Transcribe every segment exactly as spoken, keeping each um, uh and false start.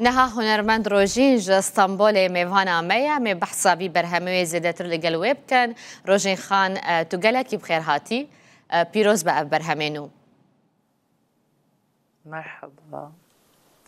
Niha hunermend Rojîn ji Stenbolê mêvana me ye. Em ê behsa vî berhemê wê zêdetir li gel wê bikin. Rojîn Xan, e, tu gelekî bi xêr hatî. E, pîroz be ev berhemê nû. Merhaba.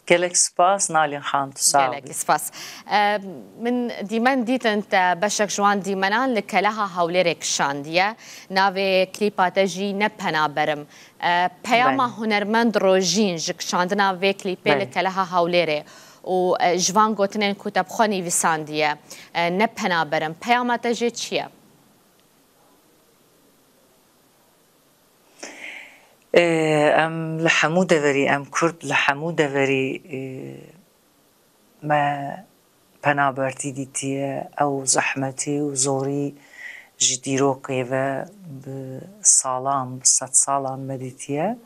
Gelek spas Nalîn Xan, tu sax bî. Gelek spas. E, min dîmen dîtin te beşek ji wan dîmenan li Keleha Hewlêrê kişandiye. Navê klîpa te jî Ne Penaber im. E, peyama Belê. Hunermend Rojîn ji kişandina vê klîpê li Belê. Keleha Hewlêrê û, e, ji van gotinên ku te bi xwe nivîsandiye, e, Ne penaber im. Peyama te jê çi ye? Ê, em li hemû deverî, em Kurd li hemû deverî, ê, me penabertî dîtiye, ew zehmetî û zorî ji dîrokê ve bi salan, bi sedsalan me dîtiye.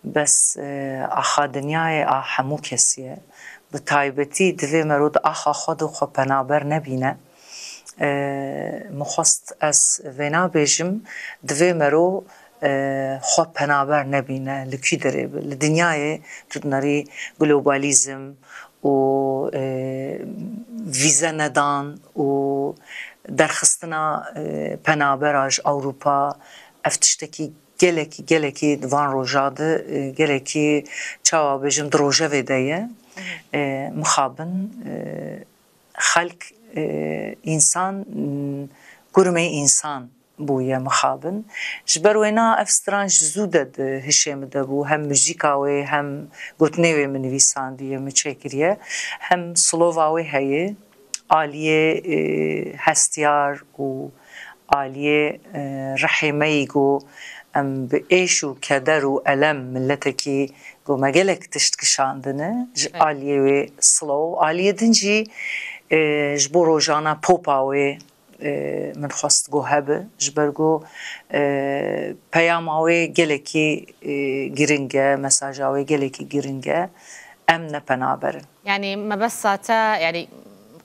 Bes, e, axa dinyayê a hemû kesî ye. Bi taybetî divê mero di axa xwe de xwe penaber nebîne. E, min xwest ez vêna bêjim, divê mero, e, xwe penaber nebîne, li kî derê be. Li dinyayê tu dinerî globalizm, û, e, vîze nedan û derxistina, e, penabera ji Ewropa, ev tiştekî gelekî, gelekî di van roja de, e, gelekî, çawa bêjim, di rojevê de ye. E, mixabin, e, xelk, e, însan, m, kurmê însan bûye mixabin. Ji ber wêna ev stran ji zû de di hişê min de bû. Hem muzîka wê hem gotinê wê min nivîsandiye, min çêkiriye. Hem silova wê heye, aliyê, e, hestiyar û aliyê, e, rihê me yî ku em bi êş û keder û elem miletekî ku me gelek tişt kişandine, ji Evet. aliyê wê silov. Aliyê din jî, e, ji bo rojana popa wê, e, min xwest ku hebe, ji ber ku, e, peyama wê gelekî, e, giring e, mesaja wê gelekî giring e, em ne penaber in. Yani mebesta te, yani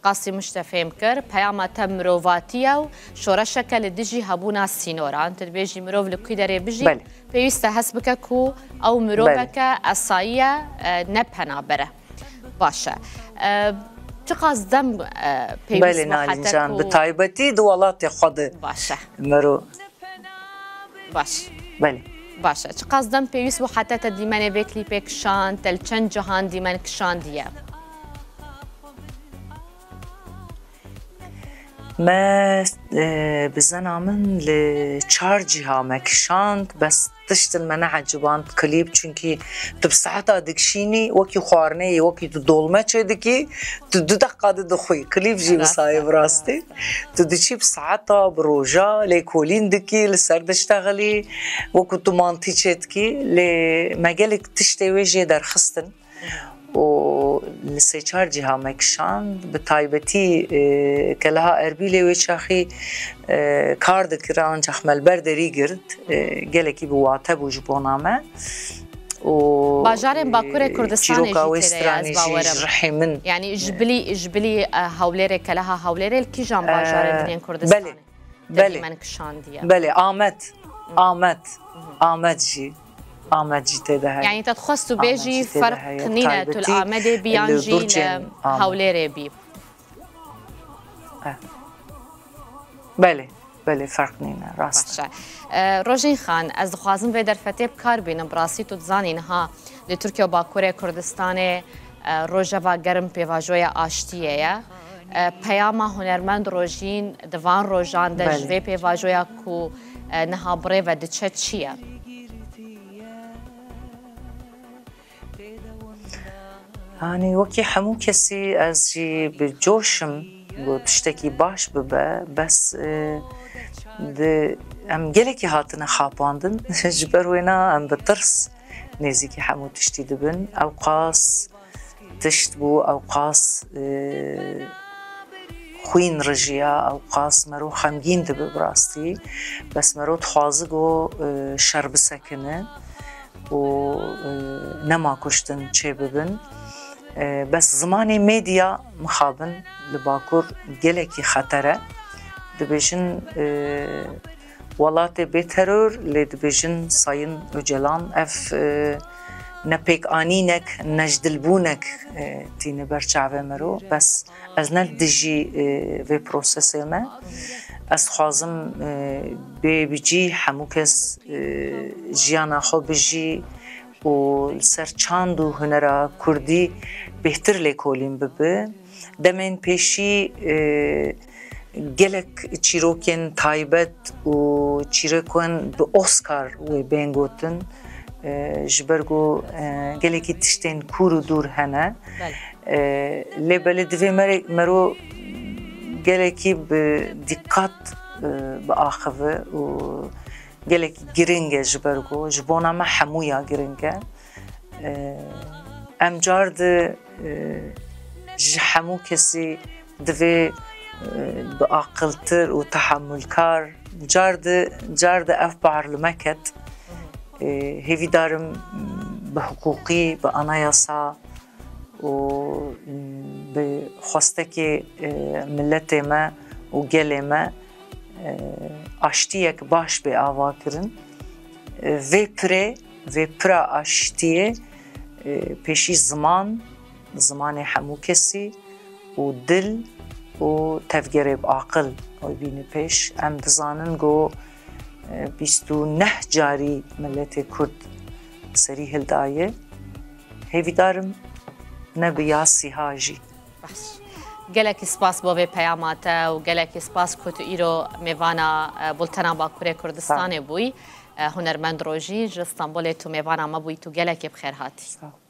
qasî min ji te fêm kir, peyama te mirovatiye û şoreşeke li dijî hebûna sînoran. Tu dibêjî mirov li kû derê bijî, Belê. pêwîst e hest bike ku ew miroveke Belê. esayî ye, e, ne penaber e. Baş e. E, çiqas dem, e, pêwîst Belê, bû Nalîn heta can, ku bi taybetî di welatê xwe de Baş e. mero. Baş. Belê. Baş e. Çiqas dem pêwîst bû heta te dîmenê vê klîpê kişand, te li çend cihan dîmen kişandiye? Me, e, bi zena min li çar cîha me kişand, bes tiştin me neeciband klîp, çunkî tu bi saeta dikişînî, wekî xwarineyê, wekî tu dolme çêdikî, tu du deqa de dixwî. Klîp jî Rast wisa ye e. bi rastî. Tu diçî bi saeta, bi roja, lêkolîn dikî, li ser diştexilî, wekî tu mantî çêdikî. Lê me gelek tiştê wê jê derxistin. û li sê çar cîha me kişand, bi taybetî, e, Keleha Erbîlê wê çaxî, e, kar dikir, ancax me li ber derî girt, e, gelekî bi wate bû ji bona me. Û, Bajarên Bakurê e, Kurdistanê çîroka jî wê tê de ye, stranê ez jî bawer im. ji rihê min, Yani ji e, bilî, ji bilî, e, Hewlêrê, Keleha Hewlêrê li kîjan bajarên E, din yên Kurdistanê? belê. Te Belê. dîmen kişandiye. Belê, Amed. Amed. Amed jî. Amed jî tê de heye. Yani te dixwest tu Amed bêjî jî tê de ferq heye. nîne tu li Taybetî Amedê bî yan li jî li Burcên Amed. Hewlêrê bî. Eh. Belê, belê, ferq nîne, rast e. Baş e. E, Rojîn Xan, ez dixwazim vê derfetê bi kar bînim. Bi rastî tu dizanî niha li Tirkiye û Bakurê Kurdistanê, e, rojeva germ pêvajoya aştiyê ye. E, peyama hunermend Rojîn di van rojan de ji Belê. vê pêvajoya ku, e, niha bi rê ve diçe çi ye? Hanî wekî hemû kesî ez jî bi coş im ku tiştekî baş bibe, bes, e, di, em gelekî hatine xapandin. Ji ber wêna em bi tirs nêzîkî hemû tiştî dibin. Ewqas tişt bû, ewqas, e, xwîn rijiya, ewqas mero xemgîn dibe bi rastî. Bes mero dixwaze ku, e, şer bisekine û, e, nema kuştin çêbibin. E, bes zimanê medya mixabin li Bakur gelekî xeter e. Dibêjin, e, welatê bê teror, lê dibêjin Sayın Öcalan ev, e, nepêkanînek, nejdilbûnek e, tîne ber çavê mero. Bes ez ne li dijî e, vê prosesê me. Ez dixwazim e, bê bi cî hemû kes e, jiyana xwe bijî û li ser çand û hunera kurdî bêhtir lêkolîn bibe. Demên pêşî e, gelek çîrokên taybet û çîrokên bi Oscar wê bên gotin. E, ji ber ku e, gelekî tiştên kûr û dûr hene. Belê. E, lê belê divê mere-, mero gelekî bi dîqat e, biaxive û gelekî giring e ji ber ku ji bona me hemûya giring e. E, em car di e, ji hemû kesî divê e, biaqiltir û tehamulkar, car di, car di ev bar li me ket. E, hêvîdarim bi hiqûqî, bi anayasa û bi xwestekê e, miletê me û gelê me e, aştiyek baş bê avakirin. E, vê pirê, vê pira aştiyê e, pêşî ziman, zimanê hemû kesî û dil û tevgerê bi aqil wê bîne pêş. Em dizanin ku e, bîst û neh carî miletê Kurd serî hildaye. Hêvîdarim ne bi ya sîha jî. Baş. Gelekî spas bo vê peyama te û gelekî spas ku tu îro mêvana e, Bultena Bakurê Kurdistanê bûyî. E, Hunermend Rojîn ji Stenbolê tu mêvana me bûyî, tu gelekî bi xêr hatî. Sağ ol.